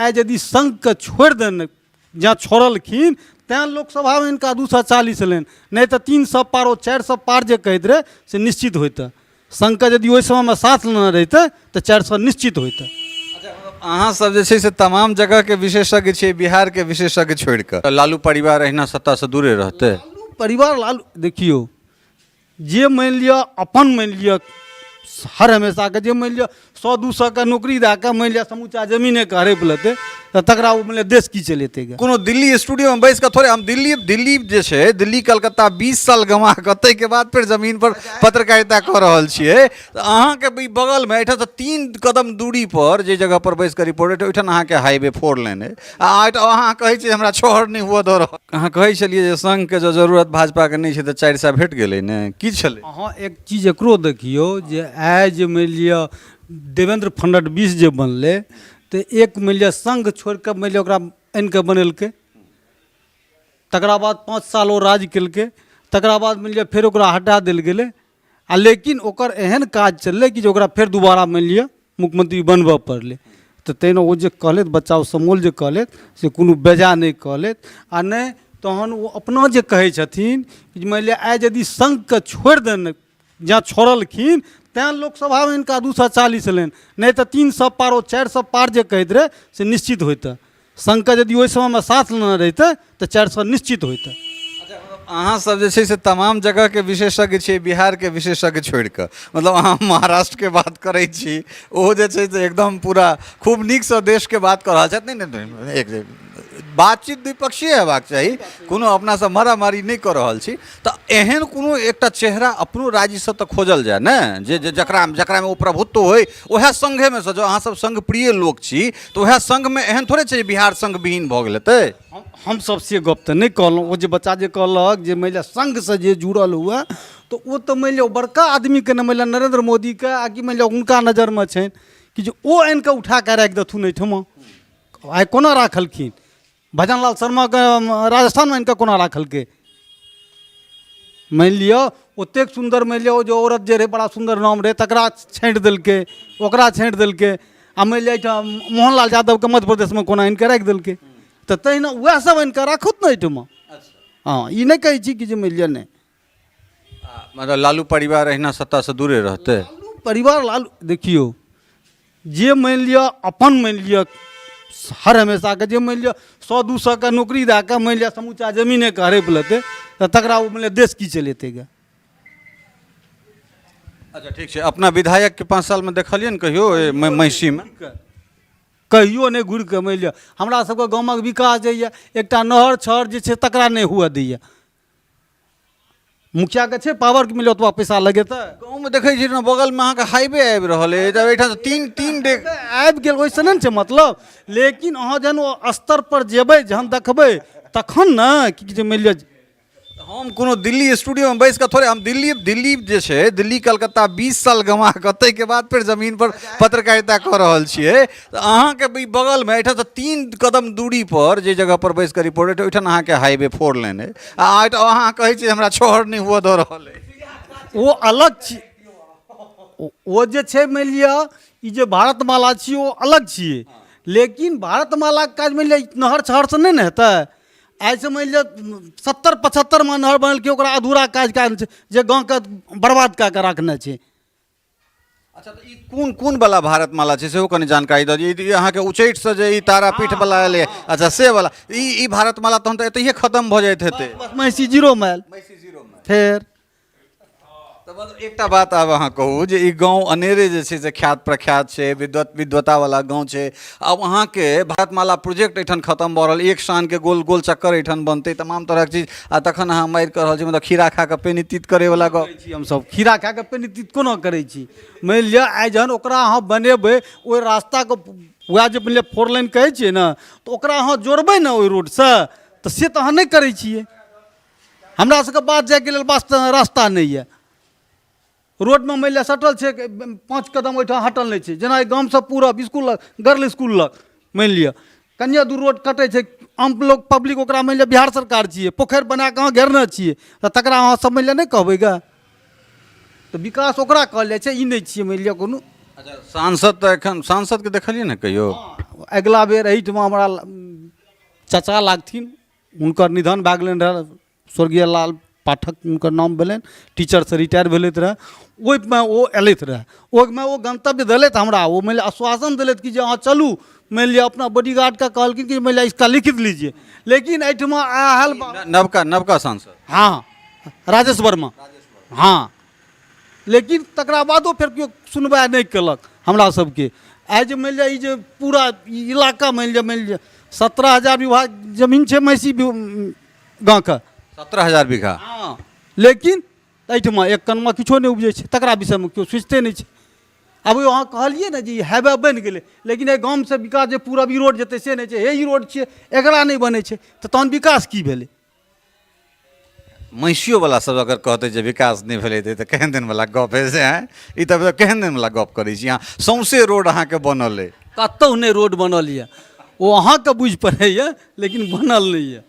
आइ यदि संघके छोड़ि देने जँ छोड़लखिन तैँ लोकसभामे हिनका 240 एलनि, नहि तऽ 300 पार ओ 400 पार जे कहैत रहै से निश्चित होइतै। संघके यदि ओहि समयमे साथ लेने रहितै तऽ 400 निश्चित होइतै। अहाँ सब जे छै से तमाम जगहके विशेषज्ञ छियै, बिहारके विशेषज्ञ छोड़ि कऽ। लालू परिवार अहिना सत्तासँ दूरे रहतै? लालू परिवार, लालू देखियौ जे मानि लिअ अपन मानि लिअ हर हमेशाके जे मानि लिअ 100-200 के नौकरी दए कऽ मानि लिअ समूचा जमीनेके हड़पि लेतै तऽ तकरा ओ मानि लिअ देश की चलेतै गे? कोनो दिल्ली स्टूडियोमे बैस कऽ थोड़े हम दिल्ली दिल्ली जे छै दिल्ली कलकत्ता 20 साल गमा कऽ ताहिके बाद फेर जमीन पर पत्रकारिता कऽ रहल छियै। तऽ अहाँके ई बगलमे एहिठामसँ 3 कदम दूरी पर जे जगह पर बैस कऽ रिपोर्ट ओहिठाम अहाँके हाईवे 4 लेन अइ आ अहाँ कहै छियै हमरा छहर नहि हुअ दऽ रहल। अहाँ कहै छलियै जे संघके जँ जरूरत भाजपाके नहि छै तऽ 400 भेट गेलै ने, की छलै? अहाँ एक चीज एकरो देखियौ जे आइ जे मानि लिअ देवेन्द्र फडणवीस जे बनलै तऽ एक मानि लिअ संघ छोड़ि कऽ मानि लिअ ओकरा आनि कऽ बनेलकै, तकरा बाद 5 साल ओ राज केलकै, तकरा बाद मानि लिअ फेर ओकरा हटा देल गेलै आ लेकिन ओकर एहन काज चललै कि जे ओकरा फेर दोबारा मानि लिअ मुख्यमंत्री बनबऽ पड़लै। तऽ तहिना ओ जे कहलथि बच्चा समोल जे कहलथि से कोनो बेजा नहि कहलथि आ नहि तहन ओ अपना जे कहै छथिन कि मानि लिअ आइ यदि संघके छोड़ि देने जँ छोड़लखिन तैँ लोकसभामे हिनका 240 एलनि, नहि तऽ 300 पार ओ 400 पार जे कहैत रहै से निश्चित होइतै। संघके यदि ओहि समयमे साथ लेने रहितै तऽ 400 निश्चित होइतै। अहाँ सब जे छै से तमाम जगहके विशेषज्ञ छियै, बिहारके विशेषज्ञ छोड़ि कऽ। मतलब अहाँ महाराष्ट्रके बात करै छी, ओहो जे छै से एकदम पूरा खूब नीकसँ देशके बात कऽ रहल छथि। नहि नहि एक बातचीत द्विपक्षीय हेबाक चाही, कोनो अपना सब मारामारी नहि कऽ रहल छी। तऽ एहन कोनो एकटा चेहरा अपनो राज्यसँ तऽ खोजल जाय ने, जे जे जकरा जकरामे ओ प्रभुत्व होइ, उएह संघेमे सँ। जँ अहाँ सब संघ प्रिय लोक छी तऽ उएह संघमे एहन थोड़े छै जे बिहार संघ विहीन भऽ गेल हेतै। हमसब से गप तऽ नहि कहलहुँ। ओ जे बच्चा जे कहलक जे मानि लिअ संघसँ जे जुड़ल हुए तऽ ओ तऽ मानि लिअ बड़का आदमीके ने मानि लिअ नरेन्द्र मोदीके आ कि मानि लिअ हुनका नजरिमे छनि कि जे ओ आनि कऽ उठा कऽ राखि देथुन एहिठमा। आइ कोना राखलखिन भजन लाल शर्माके राजस्थानमे आनि कऽ कोना राखलकै? मानि लिअ ओतेक सुन्दर मानि लिअ ओ जे औरत जे रहै बड़ा सुन्दर नाम रहै तकरा छाँटि देलकै, ओकरा छाँटि देलकै आ मानि लिअ एहिठाम मोहन लाल यादवके मध्य प्रदेशमे कोना आनि कऽ राखि देलकै? तऽ तहिना उएह सब आनि कऽ राखत ने एहिठमा। हँ, ई नहि कहै छी कि जे मानि लिअ नहि। मतलब लालू परिवार अहिना सत्तासँ दूरे रहतै? लालू परिवार, लालू देखियौ जे मानि लिअ अपन मानि लिअ हर हमेशाके जे मानि लिअ 100-200 के नौकरी दए कऽ मानि लिअ समूचा जमीनेके हड़पि लेतै तऽ तकरा ओ मानि लिअ देश की चलेतै गे? अच्छा ठीक छै। अपना विधायकके 5 सालमे देखलियै ने कहियो महिषीमे? कहियो नहि घुरि कऽ मानि लिअ हमरा सबके गामक विकास जे यऽ एकटा नहर छहर जे छै तकरा नहि हुअ दैए। मुखियाके छै पावर कि मिले ओतबा पैसा लगेतै। गाँवमे देखै छी ने बगलमे अहाँके हाईवे आबि रहल अछि, एहिठाम 3 डेग आबि गेल, ओहिसँ नहि ने छै मतलब। लेकिन अहाँ जहन ओ स्तर पर जेबै, जहन देखबै तखन ने कि जे मानि लिअ। हम कोनो दिल्ली स्टूडियोमे बैस कऽ थोड़े हम दिल्ली दिल्ली जे छै दिल्ली कलकत्ता 20 साल गमा कऽ ताहिके बाद फेर जमीन पर पत्रकारिता कऽ रहल छियै। तऽ अहाँके ई बगलमे एहिठामसँ 3 कदम दूरी पर जे जगह पर बैस कऽ रिपोर्ट ओहिठाम अहाँके हाईवे 4 लेन अइ आ अहाँ कहै छियै हमरा छहर नहि हुअ दऽ रहल अइ। ओ अलग छी, ओ जे छै मानि लिअ ई जे भारतमाला छी ओ अलग छियै, लेकिन भारतमालाके काज मानि लिअ नहर छहरसँ नहि ने हेतै। आइसँ मानि लिअ 70-75मे नहर बनेलकै, ओकरा अधूरा काज कए छै जे गाँवके बर्बाद कए कऽ राखने छै। अच्छा तऽ ई कोन कोन वाला भारत माला छै सेहो कनि जानकारी दऽ दिअ। ई अहाँके उच्चैठसँ जे ई तारापीठ वाला एलै, अच्छा से वाला ई भारत माला तहन तऽ एतहिए खतम भऽ जाइत हेतै। बस Mahishi zero mile. Mahishi zero mile. फेर तऽ मतलब एकटा बात आब अहाँ कहू जे ई गाँव अनेरे जे छै से ख्यात प्रख्यात छै, विद्वत विद्वतावला गाँव छै। आब अहाँके भारतमाला प्रोजेक्ट एहिठाम खतम भऽ रहल, एक शानके गोल गोल चक्कर एहिठाम बनतै, तमाम तरहक चीज, आ तखन अहाँ मारि कऽ रहल छी। मतलब खीरा खा कऽ पेनी तीत करैवला गप करै छी हमसभ। खीरा खा कऽ पेनी तीत कोना करै छी? मानि लिअ आइ जहन ओकरा अहाँ बनेबै ओहि रास्ताके, उएह जे मानि लिअ फोर लाइन कहै छियै ने, तऽ ओकरा अहाँ जोड़बै ने ओहि रोडसँ, तऽ से तऽ अहाँ नहि करै छियै। हमरा सबके बाध जाइके लेल रास्ता नहि यऽ। रोडमे मानि लिअ सटल छै, 5 कदम ओहिठाम हटल नहि छै। जेना एहि गामसँ पूरब इसकुल लग, गर्ल इसकुल लग मानि लिअ कनिए दूर रोड कटै छै, आम लोक पब्लिक ओकरा मानि लिअ बिहार सरकार छियै, पोखरि बना कऽ अहाँ घेरने छियै, तऽ तकरा अहाँ सब मानि लिअ नहि कहबै गे? तऽ विकास ओकरा कहल जाइ छै, ई नहि छियै मानि लिअ कोनो। अच्छा सांसद तऽ एखन सांसदके देखलियै ने कहियो? अगिला बेर एहिठमा हमरा चचा लागथिन, हुनकर निधन भए गेलनि रहए, स्वर्गीय लाल पाठक हुनकर नाम भेलनि, टीचरसँ रिटायर भेलथि रहए। ओहिमे ओ अयलथि रहए, ओहिमे ओ गन्तव्य देलथि हमरा, ओ मानि लिअ आश्वासन देलथि कि जे अहाँ चलू, मानि लिअ अपना बॉडीगार्डके कहलखिन कि मानि लिअ इसका लिखित लीजिए, लेकिन एहिठमा आयल नवका नवका सांसद, हँ, राजेश वर्मा, हँ। लेकिन तकरा बादो फेर केओ सुनवाइ नहि केलक हमरा सबके। आइ जे मानि लिअ ई जे पूरा ई इलाका मानि लिअ, मानि लिअ 17,000 बीघा जमीन छै महिषी गाँवके, 17,000 बीघा, हँ। लेकिन एहिठमा एक कनमा किछो नहि उपजै छै, तकरा विषयमे केओ सोचिते नहि छै। आब अहाँ कहलियै ने जे ई हाईवे बनि गेलै, लेकिन एहि गामसँ विकास जे पूरा ई रोड जेतै से नहि छै। हे ई रोड छियै, एकरा नहि बनै छै, तऽ तहन विकास की भेलै? महिषियोवला सब अगर कहतै जे विकास नहि भेलै तऽ केहन दिनवला गप हइ से? आँय, ई तऽ केहन दिनवला गप करै छी अहाँ? सौँसे रोड अहाँके बनल अइ। कतहु नहि रोड बनल यऽ, ओ अहाँके बुझि पड़ैए, लेकिन बनल नहि यऽ।